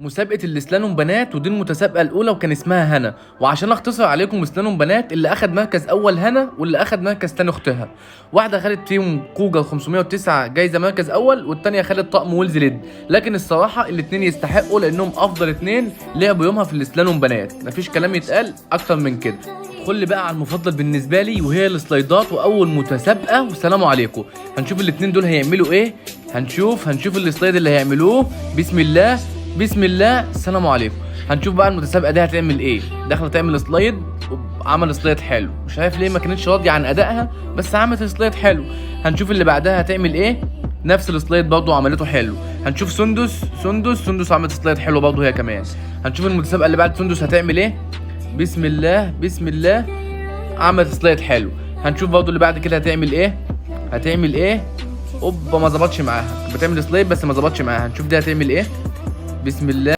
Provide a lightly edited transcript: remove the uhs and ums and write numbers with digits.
مسابقة السلالوم بنات، ودي المتسابقة الأولى وكان اسمها هنا. وعشان أختصر عليكم، سلالوم بنات اللي أخد مركز أول هنا، واللي أخد مركز تاني أختها. واحدة خدت فيهم كوجر 509 جايزة مركز أول، والتانية خدت طقم ويلز ليد. لكن الصراحة الاتنين يستحقوا لأنهم أفضل اتنين لعبوا يومها في السلالوم بنات، مفيش كلام يتقال أكتر من كده. ادخل بقى على المفضل بالنسبة لي وهي السلايدات، وأول متسابقة والسلام عليكم. هنشوف الاتنين دول هيعملوا إيه. هنشوف ال slide اللي هيعملوه. بسم الله بسم الله، السلام عليكم. هنشوف بقى المتسابقه دي هتعمل ايه. داخله تعمل slide، عمل slide حلو، مش عارف ليه ما كانتش راضية عن ادائها، بس عملت slide حلو. هنشوف اللي بعدها هتعمل ايه. نفس ال slide برضه عملته حلو. هنشوف سندس، سندس، سندس عملت slide حلو برضه هي كمان. هنشوف المتسابقه اللي بعد سندس هتعمل ايه. بسم الله بسم الله، عملت slide حلو. هنشوف برضه اللي بعد كده هتعمل ايه. هتعمل ايه؟ اوبا، ما ظبطش معاها. بتعمل slide بس ما ظبطش معاها. هنشوف دي هتعمل ايه. بسم الله.